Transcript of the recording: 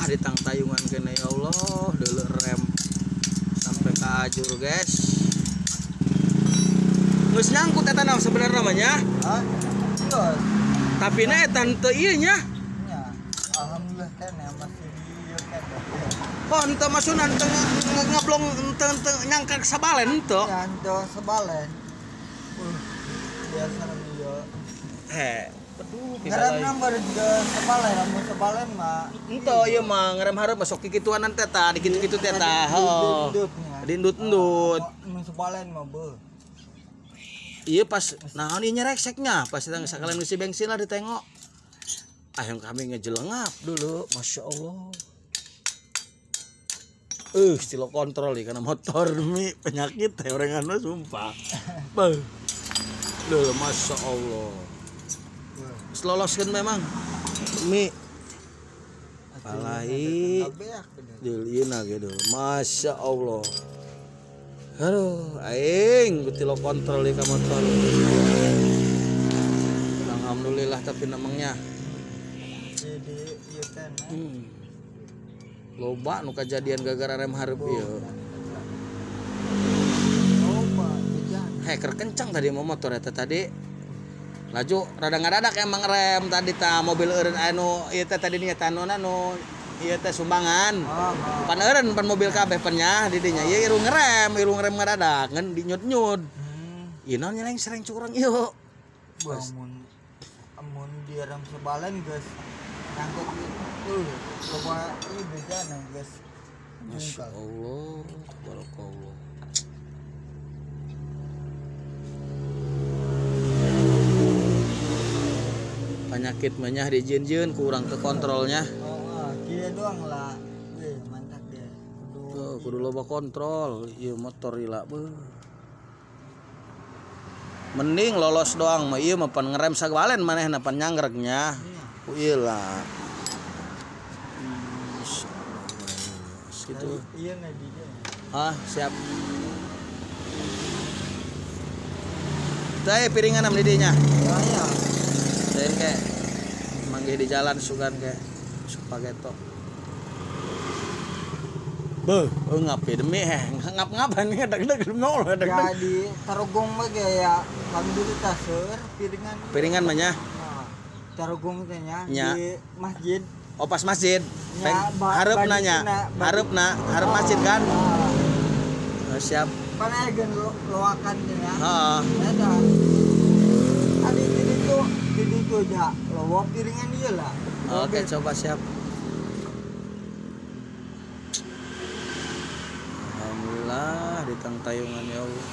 Ditangtayungan kene ya Allah, deuleu rem sampai ke ajur guys. Geus nyangkut eta naon sebenarnya namanya? Hah? Geus. Tapi na eta teu ieu nya. Nya. Alhamdulillah kan ya masih di ieu kan. Oh, henteu maksudna henteu ngablong henteu nyangkak sabalen henteu. Ya henteu sabalen. Biasa ieu. He, aduh ngerem nomor juga sabalen, lamun sabalen mah. Henteu ieu mah ngerem hareup masuk kikituanan teh tah, dikitu-kitu teh tah. Heuh. Diendut-endut. Mun sabalen mah beuh. Iya pas naon ieu nyerekseknya pas kita sakalian ngisi bensin lah ditengok. Ayo kami ngejelengap dulu, masya Allah. Stilo kontrol nih karena motor demi penyakit teh orengan sumpah. Beuh. Dulu masya Allah. Seloloskeun memang. Mi. Palai. Dieuna ge masya Allah. Aduh, aing gutilo kontrol di motor. Alhamdulillah tapi namanya. Loba nu kajadian gara-gara rem hareup ieu. Loba hacker kencang tadi mau motor eta tadi. Laju rada ngadadak emang rem tadi ta mobil eureun anu ieu teh tadi nya tanona nu ieu teh sumbangan. Pan eureun pan mobil kabeh pan nya di dinya ieu irung ngerem ngadadak ngan dinyut-nyut. Ieu naon nyeleng-sereng curang ieu. Amun direm sebalen geus nyangkut loba ieu bejana geus. Masya Allah, tabarakallah. Penyakit menyah di jin-jin kurang ke kontrolnya. Oh, kieu doang lah. Weh, mantap deh. Kudu kudu loba kontrol, ieu motor lila beuh. Mending lolos doang mah ieu mah pan ngerem sagalen manehna pan nyangreknya. Ku ieu lah. Gitu. Iya di dia. Ah, siap. Teh piringan am di dinya. Ya ya. Saya kayak manggih di jalan sugan kayak spageto. Beuh, ngap ya demi ngap-ngapan deg-deg nol deg-deg. Jadi tarogong mah ya alhamdulillah seur piringan. Piringan mah nya. Nah, tarogong teh nya di masjid. Oh pas masjid. Ya, hareup nanya. Hareupna, hareup masjid kan? Oh, siap. Pan aya geun loakan teh ya. Heeh. Eta. Tadi di ditu nya lowo piringan ieu lah. Oke, coba siap. Alhamdulillah ditangtayungan ya Allah.